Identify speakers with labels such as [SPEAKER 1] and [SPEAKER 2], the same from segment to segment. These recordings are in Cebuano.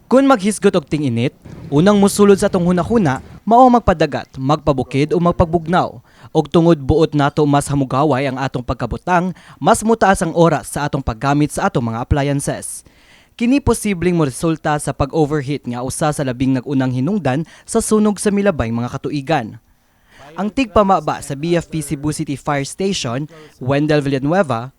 [SPEAKER 1] Kung maghisgot og ting-init, unang musulod sa atong hunahuna mao ang magpadagat, magpabukid o magpagbugnaw. Og tungod buot nato mas hamugaway ang atong pagkabutang, mas mutaas ang oras sa atong paggamit sa atong mga appliances. Kini posibleng moresulta sa pag-overheat nga usa sa labing nag-unang hinungdan sa sunog sa milabay mga katuigan. Ang tigpamaba sa BFP Cebu City Fire Station, Wendell Villanueva,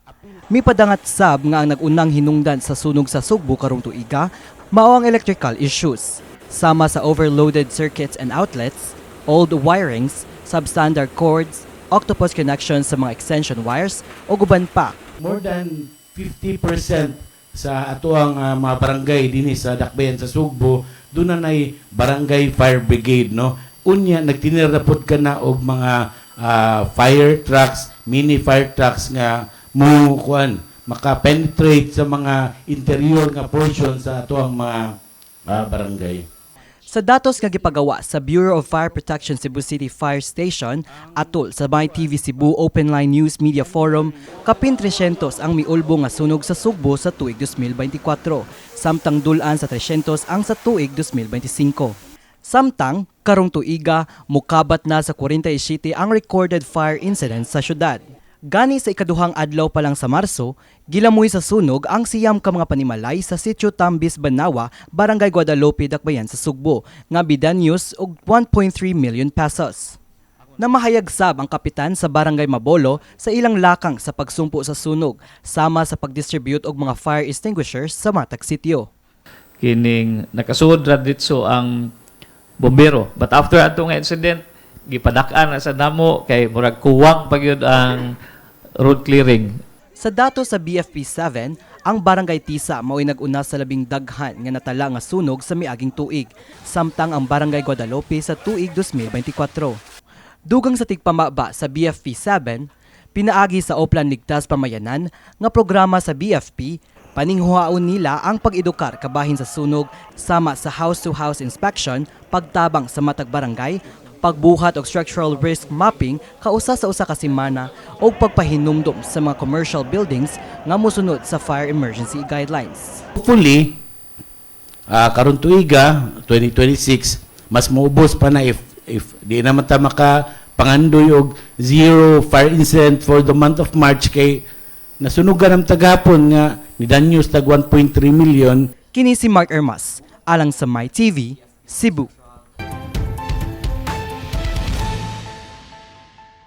[SPEAKER 1] mipadangat sab nga ang nag-unang hinungdan sa sunog sa Sugbo karong tuiga mao ang electrical issues, sama sa overloaded circuits and outlets, old wirings, substandard cords, octopus connections sa mga extension wires o uban pa.
[SPEAKER 2] More than 50% sa atoang mga barangay dinhi sa Dakbayan sa Sugbo doon na nay barangay fire brigade, no? Unya nagtinira na pod kana og mga fire trucks, mini fire trucks nga mo kuan maka-penetrate sa mga interior nga portion sa atoang mga barangay.
[SPEAKER 1] Sa datos nga gipagawa sa Bureau of Fire Protection Cebu City Fire Station atol sa My TV Cebu Open Line News Media Forum, kapin 300 ang miulbo nga sunog sa Sugbo sa tuig 2024, samtang dul-an sa 300 ang sa tuig 2025. Samtang karong tuiga, mukabat na sa 47 ang recorded fire incidents sa syudad. Gani sa ikaduhang adlaw pa lang sa Marso, gilamoy sa sunog ang 9 ka mga panimalay sa Sitio Tambis Banawa, Barangay Guadalupe, Dakbayan sa Sugbo, nga bidanyos og 1.3 million pesos. Namahayag sab ang kapitan sa Barangay Mabolo sa ilang lakang sa pagsumpo sa sunog, sama sa pagdistribute og mga fire extinguishers sa matag sitio.
[SPEAKER 3] Kining nakasuod ra ditso ang bombero. But after ato nga incident, gipadak-an na sa namo kay murag kuwang pa gyud ang road clearing.
[SPEAKER 1] Sa datos sa BFP 7, ang Barangay Tisa mao'y nag-una sa labing daghan nga natala nga sunog sa miaging tuig, samtang ang Barangay Guadalupe sa tuig 2024. Dugang sa tigpamaba sa BFP 7, pinaagi sa Oplan Ligtas Pamayanan nga programa sa BFP, paninghuhaon nila ang pag-edukar kabahin sa sunog sama sa house-to-house inspection, pagtabang sa matag barangay, pagbuhat og structural risk mapping kausa sa usa ka semana ug pagpahinumdom sa mga commercial buildings nga mosunod sa fire emergency guidelines.
[SPEAKER 2] Hopefully, karon tuiga 2026 mas moubos pa na if di naman ta maka pangandoy og zero fire incident for the month of March kay nasunugan ang tagapon nga nidanyos tag 1.3 million.
[SPEAKER 1] Kini si Mark Ermas, alang sa My TV, Cebu.